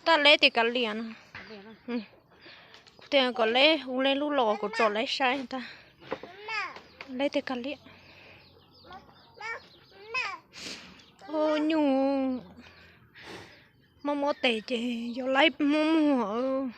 Tab leb tias kav liam no. Kuv tias kom leb hu leb lub los kuv tsom leb saib tab. Leb tias kav liam. Ub, nyuj mob mob tes ces yuav laib muab muag.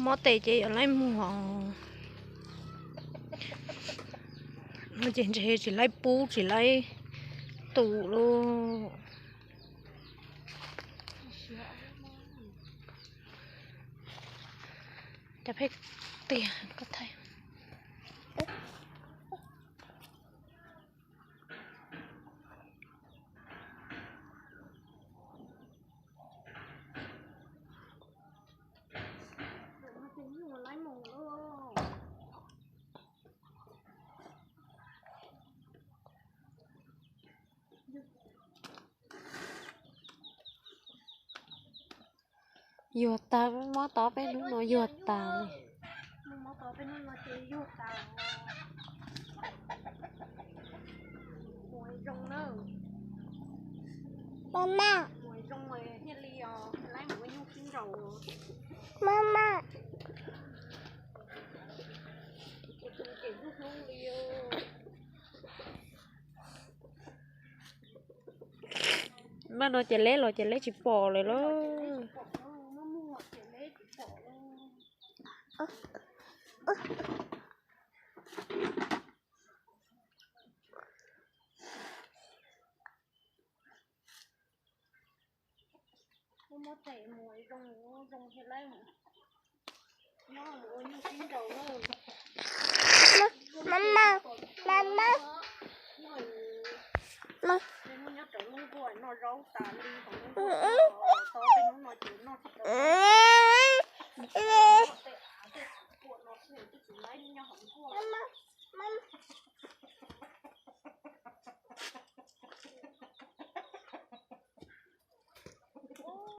Mob tes ces yuav laib muag. No ces ntshe tsis laib pub tsis laib tu lauj. Cov pheej tiag koj thaij. Yuag tag, mob tod peb hnub no yuag tas li. Mama, mama. Maj no ces leb los ces leb tsis pom lawm lauj. Mama, mama, mama. Mama.